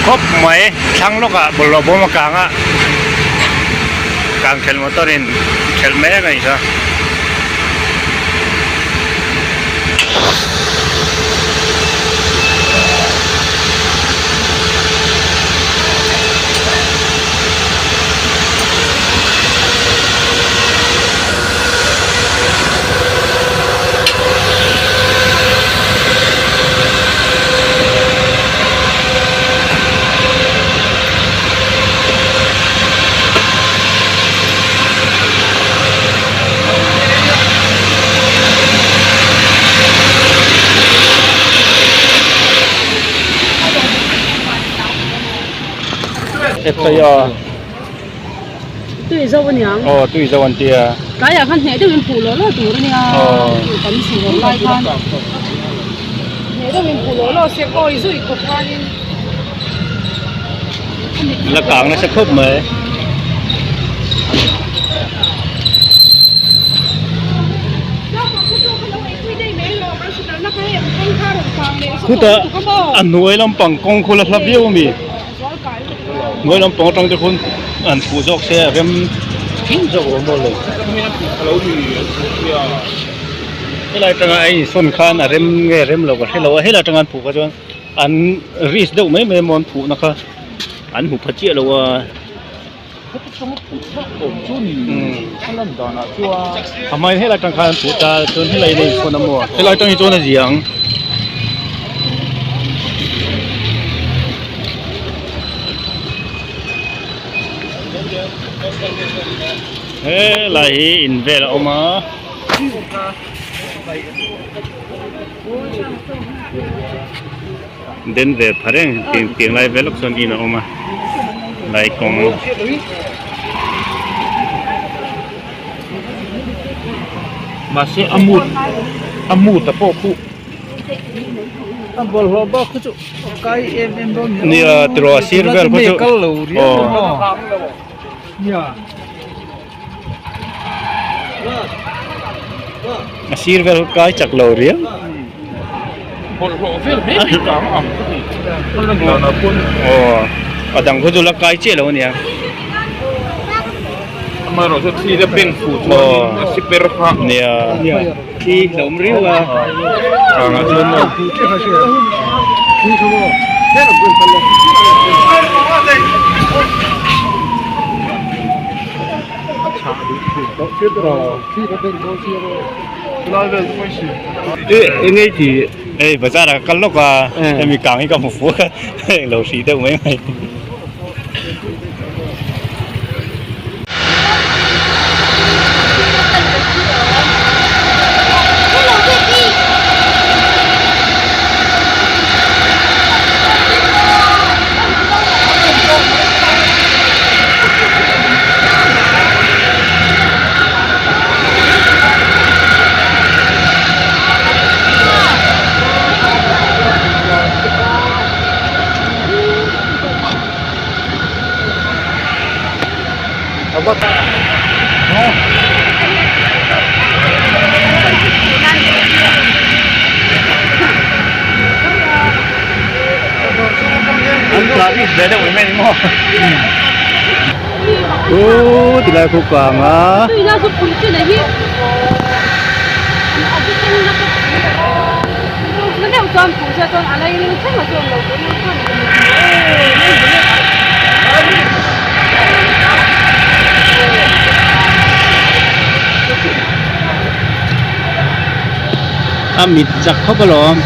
Khawp mai thlang lawkah bawlhhlawh bawm a kang a kang thelh motor in thelh mek a nih kha. Tui zo aniang. Aw tui zo an tia. Tlaiah khan hneh deuhin phuh lawh lawh tur ania. Aw. Kan chhuk loh lai khan hneh deuhin phuh lawh lawh se kawi zui khawp khanin. La kang nasa khawp mai. Khutah a hnuai lampang kawng khu la hla viau ami. Hnuai lampang atang te khawn an phuh zawk se a rem zawk lo maw le. Helai atanga a insawn khan a rem nge rem lo ka hre lo a, helai atanga an phuh kha chuan an risk deuh mai mai emaw an phuhna kha an hmu pha chiah lo a. A hmain helai atang khan an phuh ta chuan helai in a insawn a maw helai atang hi chuan a zia ang. Helai hi in vel a awm a. Den ve pha reng tiang tiang lai vel lawk chuan in a awm a lai kawng. Mahse a mut a mut a pawh khuh. A bawlhhlawh bak khu chu kai em em dawn ni Nia tiraw a sir vel khu chu kal lo riau aw nia a sir vel khu kai chak lo riau bawlhhlawh vel mai mai kang ang ka ti a lan danah pawn aw a dang khu chu la kai chiah lo ania amaherawhchu thli te beng fuh chuan a siper kha nia Khi lo awm riau a. Kangah chuan maw. Eng ei ti ei bazar ah ka kal lawk a hemi kang hi ka hmu fuh a lo hrih deuh mai mai. An tla bik ve deuh em em maw u tilai khu kang a. A mit chak khawp alawm.